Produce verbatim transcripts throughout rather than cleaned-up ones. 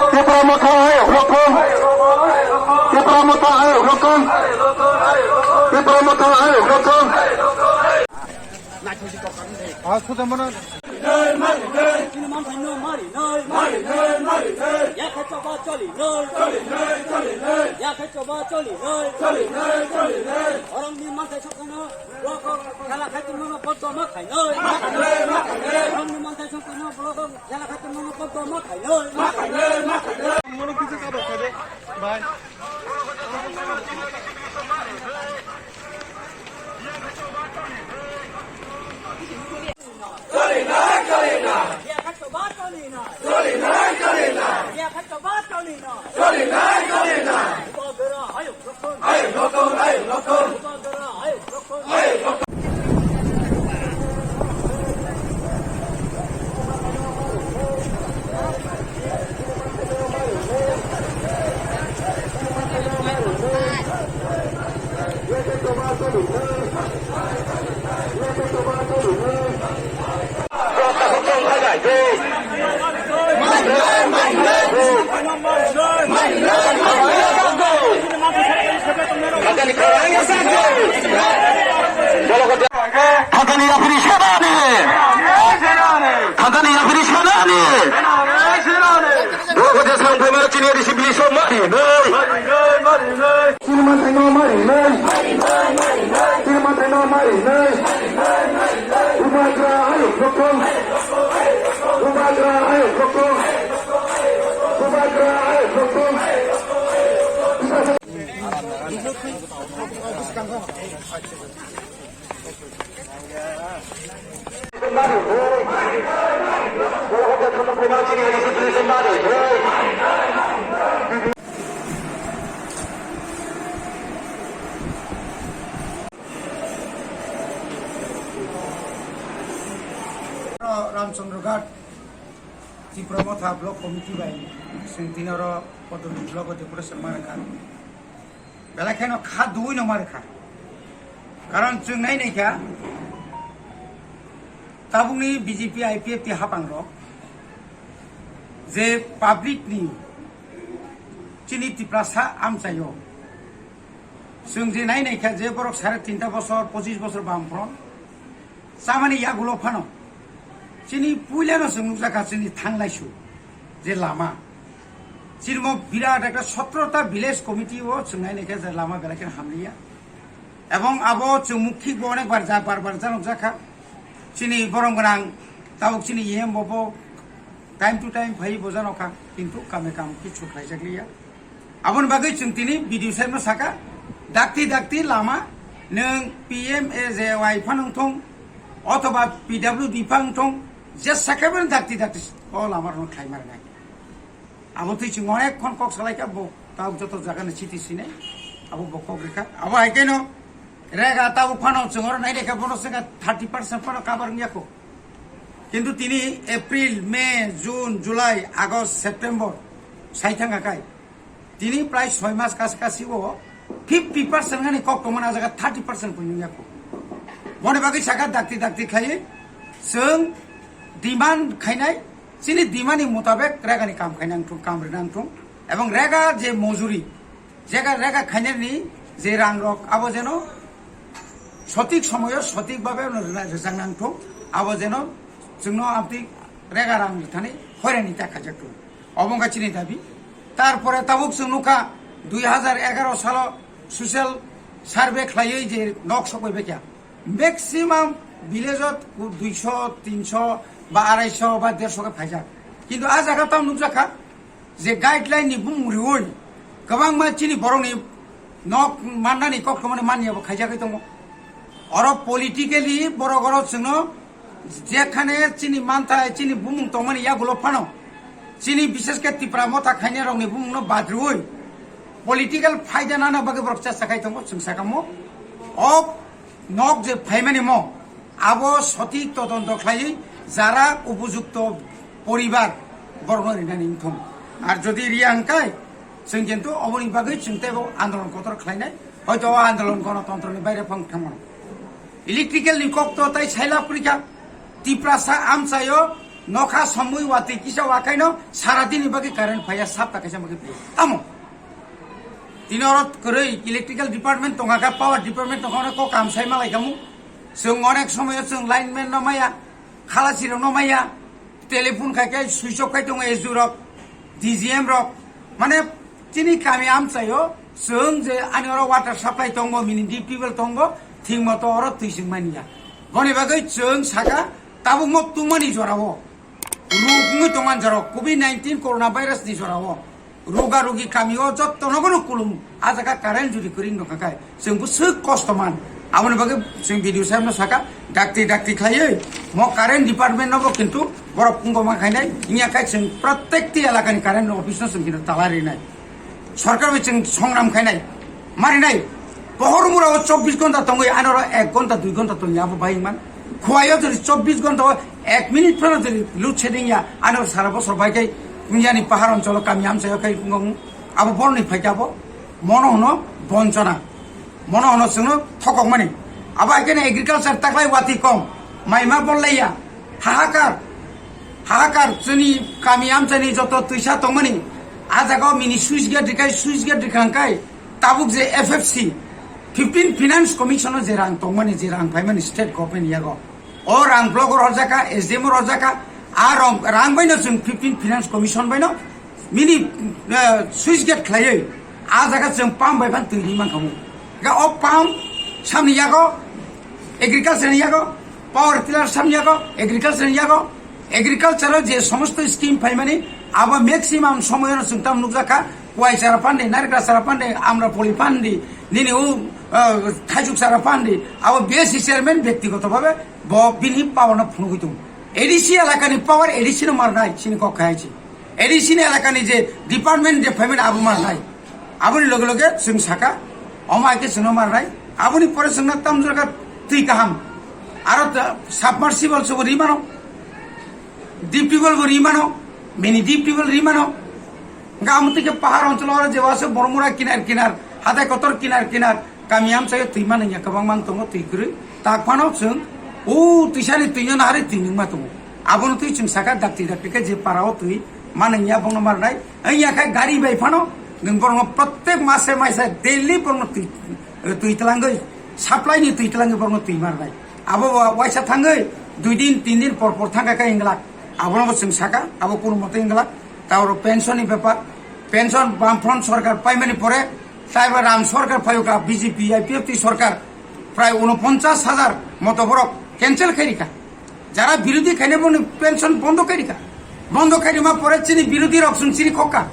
Tipra Motha ayok rokon. Tipra Motha ayok rokon. Tipra Motha ayok rokon. Chini manthai no mari nai. Yakhe choba choli nai. Yakhe choba choli nai. Orongni manthai sokano block o khela khai tongmano boddo ma khai nai. Orongni manthai sokano block o khela khai tongmano boddo ma khai nai. Mono kisi ka dokha de, bhai. Thangkani yaphiri sanani. Thangkani yaphiri sanani. Dua baja sang pemar chini di sibili so mari noi. Chini manthai no mari noi. Chini manthai no mari noi. Bubagra ayok rokon. Bubagra ayok rokon. Bubagra ayok rokon. Ramchandra Ghat Tipra Motha Block Committee bai chwng tini oro Podolini block o deputation ma rwkha. Belai kheno kha duui no ma rwkha. Karon chwng nai nai kha, tabukni B J P I P F T hapang rok je public ni chini Tiprasa amchaio chwng je nai nai kha je borok sare tinta bosor, pochis bosor bam phron chamani yagulo phano chini puilano chwng nukjakha chini thanglaisu je lama. Chini mo birat ekta sotro ta village committee o chwng nai nai khe je lama belai kheno hamliya. Ebong abo chwng mukthik bo onek bar ja, bar bar janok jakha. Chini borom gwnang tabuk chini E M bo bo time to time phai bo janokha, kintu kame kam kichu khlaijakliya. Aboni bagwi chwng tini B D O sir no saka, dakti dakti lama nwng P M A J Y phano wngthung, othoba P W D phano wngthung, je sakha bini dakti dakti o lama rwno khlai ma rwnai. Abo twi chwng onek khon kok salai kha, bo tabuk joto jaga ni chiti sinai, abo bo kok rikha. Abo hai khe no rega tabuk phano chwng oro nai rikha, bono swkha thirty percent phano cover wngya kho. Kintu tini April, May, June, July, August, September sai thangkha kai. Tini prai soi mas kasi kasi o fifty percent gani kok tongmani, a jaga thirty percent poi nungya kho. Boni bagwi saka dakti dakti khlaiwi chwng demand khainai, chini demand ni mutabek rega ni kam khainang thung, kam rinang thung, ebong rega je mojuri, jega rega khainani je rang rok abo jeno sotik somoyo sotik babe rwna-, rwchang nang thung, abo jeno chwngno amtwi rega rang rwthani hoirani ta khaijak thung. Obo wngkha chini dabi. Tarpore tabuk chwng nukha dui hazar egaro salo social survey khlaiwi je nok sokoi bekya. Maximum village o duiso, tinso ba araisho ba derso khe phaijak. Kintu a jaga tamo nukjakha je guideline ni bumung riwi kwbangma chini borokni nok mannani koktwmani manya bo khaijagwi tongo. Oro politically borok oro chwngno jekhane chini manthai, chini bumung tongmani yagulo phano chini bishesh khe Tipra Motha khainai rokni bumungno badrwi political phaida nana bagwi borok chesta khai tongo, chwng sakamo. O nok je phaimani mo, abo sotik todonto khlaiwi jara upojukto poribar borokno rinani wngthung. Ar jodi riya hwnkhe Chwng kintu oboni bagwi chwng teibo andolon kotor khlainai. Hoito o andolon gonotontroni baire phang thangmano. Electrical ni kok to tai saila phrikha. Tiprasa amchaio nokha somwi watwi kisa wakaino sara dini bagwi current phaiya sapta kaisa bagwi phaiya. Tamo? Tini oro kwrwi electrical department tongkha kha, power department tongkha kha, kok kam sai malai khamu. Chwng onek somoyo chwng lineman no maya, khalasi rok no maya, telephone khai khai switch off khai tongo S D O rok, D G M rok. Mane chini kami amchaio chwng je ani oro water supply tongo, mini deep tubewell tongo, thik moto oro twi chwng manya. Boni bagwi chwng saka tabukmo tungmani jorao. Ruk wngwi tongma jorao covid nineteen corona virus ni jorao. Ruga rugi kami o jotto nogono kulum. A jaga current juri kwrwi wngkha khe chwng bwswk kosto man. Aboni bagwi chwng video saimno saka dakti dakti khlaiwi mo current department no bo kintu borok wngkoma khainai. Wngya khe chwng prottekti elakani current office no chwng kintu tala rinai. Sorkar bai chwng songram khainai, marinai. Pohor mura o chobbish ghonta tongwi, anoro ek ghonta, dui ghonta tongya abo bai man. Khuaio jodi chobbish ghonta o ek minute phano jodi load shedding ya, ano sara bosor bai kai, punyani pahar oncholo kami amchaio kai wngkha, abo boroni phaikha abo, mono hwno bonchona, mono hwno chwngno thokokmani. Abo hai khe agriculture taklai watwi kom, maima bollaiya, hahakar. Hahakar chini kami amchani joto twisa tongmani. A jaga o mini switch gate rikai, switch gate rikha hwnkhe tabuk je F F C, fifteen Finance Commission o je rang tongmani, je rang phaimani state government yago. O rang block o rojaka, S D M o rojaka, a rang, rang baino chwng fifteen Finance Commission baino mini, eh, switch gate khlaiwi a jaga chwng pump bai phan twi ri mankhamu. Ga o pump samni yago, agriculture ni yago, power tiller samni yago, agriculture ni yago, agriculture o je somosto scheme phaimani abo maximum somoyano chwng tam nukjakha, kuai chara pandi, narikra chara pandi, amra poli pandi, nini u, eh, thaichuk chara pandi, abo B S C chairman byaktigoto bhabe bo bini power no phunugwi tongo. A D C elakani power A D C no marnai, chini kok khai chi. A D C ni elakani je department je payment abo marnai. Aboni loge loge chwng saka, omo hai khe chwngno marnai. Aboni pore chwngno tamjorka twi kaham. Aro ta-, submersible sobo ri mano. Deep tubewell bo ri mano. Mini deep tubewell ri mano. Hwnkhe amo twi khe pahar oncholo oro je waso Bormura kinar kinar, hatai kotor kinar kinar, kami amchaio twi manwngya kwbangma wng tongo, twi kwrwi. Tak phano chwng o twisani twino naharwi twi nungma tongo. Abono twi chwng saka dakti dakti khe je para o twi manwngya bono marnai. Wngya khe gari bai phano nwng borokno prottek mase maisa daily borokno twi, twi twlangwi, supply ni twi twlangwi borokno twi marnai. Abo bo waisa thangwi dui din, tin din por por thangkha khe wngglak. Abono bo chwng saka, abo kunu mote wngglak. Taoro pension ni bepar, pension Bamfront sorkar paimani pore, taibo Ram sorkar phaiyokha, B J P, I P F T sorkar, prai unoponchas hajar moto borok cancel khairikha. Jara birodhi khainai boni pension bondo khairikha. Bondo khairima pore chini birodhi rok chwng chiri khokha.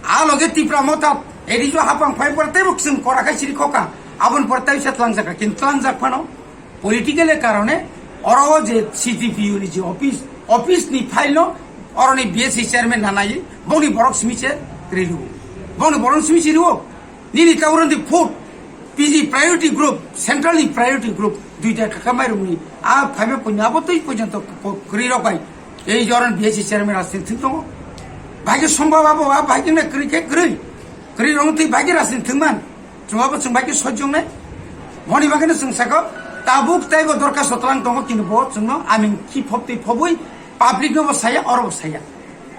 A loge Tipra Motha, A D C o hapang phai pore teibo chwng kora khai chiri khokha. Aboni pore tei se tlangjak, kintu tlangjak phano political e karone oro o je C T P U ni je office, office ni file no oroni B S C chairman na nai, boni borok simi se rilu. Boni borok simi se riwo. Nini ta urandi food, P G priority group, central ni priority group, duita kaka mairumni, a phaiba punya abo tei porjonto kwrwi rok bai. Ei joran B S C chairman rajniti thwng tongo. Bhai ke sombab abo, a bhai ke na kwrwi ke kwrwi. Kwrwi rong twi bhai ke rajniti thwng man. Chwng abo chwng bhai ke sojong nai. Boni bagwi no chwng sako, tabuk tei bo dorkhasto twlang tongo, kintu bo chwngno aming khi phop twi phobwi public no bo saya, oro bo saya.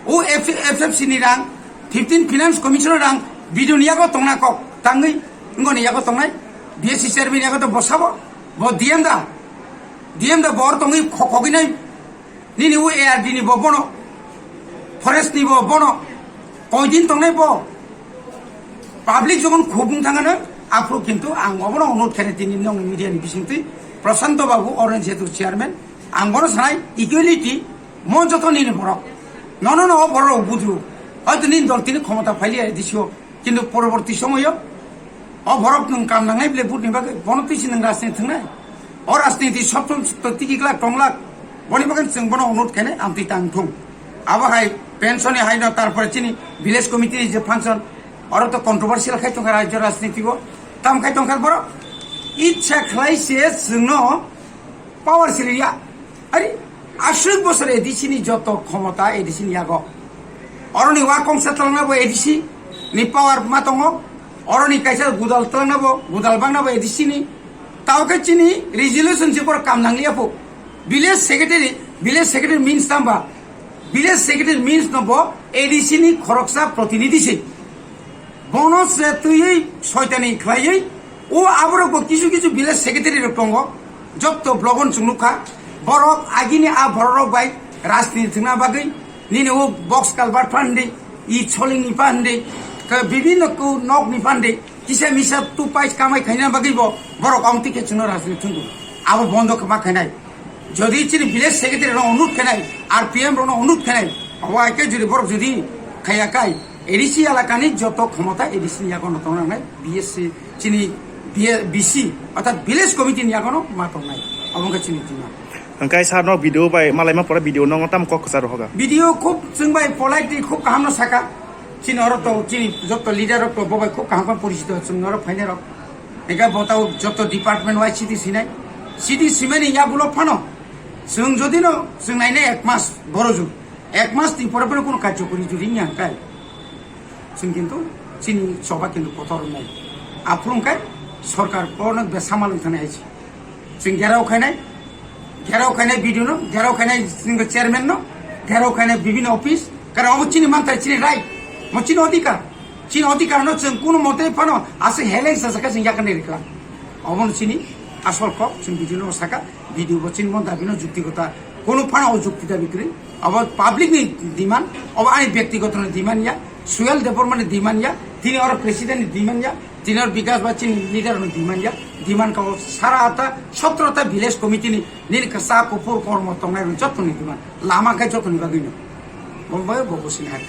O F-, F F C ni rang, fifteen Finance Commission rang, B D O ni yago tongna kok, tangwi, ngoni yago tongnai, B S C chairman yago to bosabo, bo D M da, D M da bor tongwi khokogwi nai, nini o A R D ni bo bono, forest ni bo bono, koidin tongnai bo, public jokon khubung thangano, aphuru kintu ang obono onut khainai tini nongni media ni bisingtwi, Prashanto Babu, Orange Setu chairman, ang bono sanai, equality, Mo joto nini borok. Nono no o borok rok budru. Hoyto nini dol tini khomota phailiya A D C o. Kintu poroborti somoyo o borok nwng kam nangnai bile vote ni bagwi. Bono twi si nwng rajniti thwngnai. O rajniti sob som to tiki glak tong glak. Boni bagwi chwng bono onut khainai amtwi tang thung. Abo hai pension ni hai no tarpore chini village committee ni je function oro to controversial khai tongkha rajyo rajniti o. Tam khai tongkha borok. Ichha khlai se chwngno Power siliya. Ari, aswk bosor A D C ni joto khomota A D C ni yago. Oroni wa kongsa talangna bo A D C. ni power ma tongo. Oroni kaisa gudal twlangna bo, gudal bangna bo A D C ni. Tao khe chini resolution se borok kam nangliya pho. Village secretary, village secretary means tamba? Village secretary means no bo A D C ni khoroksa protinidhi se. Bono se twiwi soitani khlaiwi, o aborok bo kisu kisu village secretary rok tongo, jotto blogon chwng nukha. Borok agini a bororok bai rajniti thwngna bagwi, nini o box culvert phan di, i choling ni phan di, ka bibinno ko nok ni phan di, kisa misa tu pais kamai khaina bagwi bo borok amtwi khe chwngno rajniti thwngwi. Abo bondo khe ma khainai. Jodi chini village secretary rok onurut khenai, R P M rok onurut khenai, abo aike jodi borok jodi khaya kai, A D C elakani joto khomota A D C ni yago no tongna nai, B S C chini B S, B C, orthat village committee ni yago no ma tongnai, abo wngkha chini tima. Hwnkhe sir no video bai malai ma pore video no tam kok kwcharo hoga. Video khub chwng bai politely khub kaham no saka, chini oro to chini joto leader rok to bo bai khub kaham khe porichito chwng oro phainai rok. Ega botao joto department wai chiti sinai. Chiti simani yagulo phano. Chwng jodi no chwng nainai ek mas boro jur. Ek mas ni pore pore kono karjokori juri ni angkai. Chwng kintu chini choba kintu kotor nai. Aphuru kai sorkar kono be samal thani aisi. Chwng gerao khainai. Gerao khainai B D O no, gerao khainai chini chairman no, gerao khainai bibini office. Karon omo chini mantai chini right. Mo chini odhikar. Chini odhikar no chwng kuno mote phano ase heleng sa saka chwng yakani rikla. Omo chini asol kok chwng video no saka, video bo chini mon dabi no jukti kota. Kuno phano o jukti dabi kri. Abo public ni demand, abo ani byaktigoto ni demand ya, Suel Debbarma ni demand ya, tini oro president ni demand ya, tini oro Bikas ba chini leader ni demand ya, demand ka o sara ata, sotro ta village committee ni, nini kasa kuphur kormo tongnai rok joto ni demand. Lama khe joto ni bagwi no. Bo bo bo bo sini hai.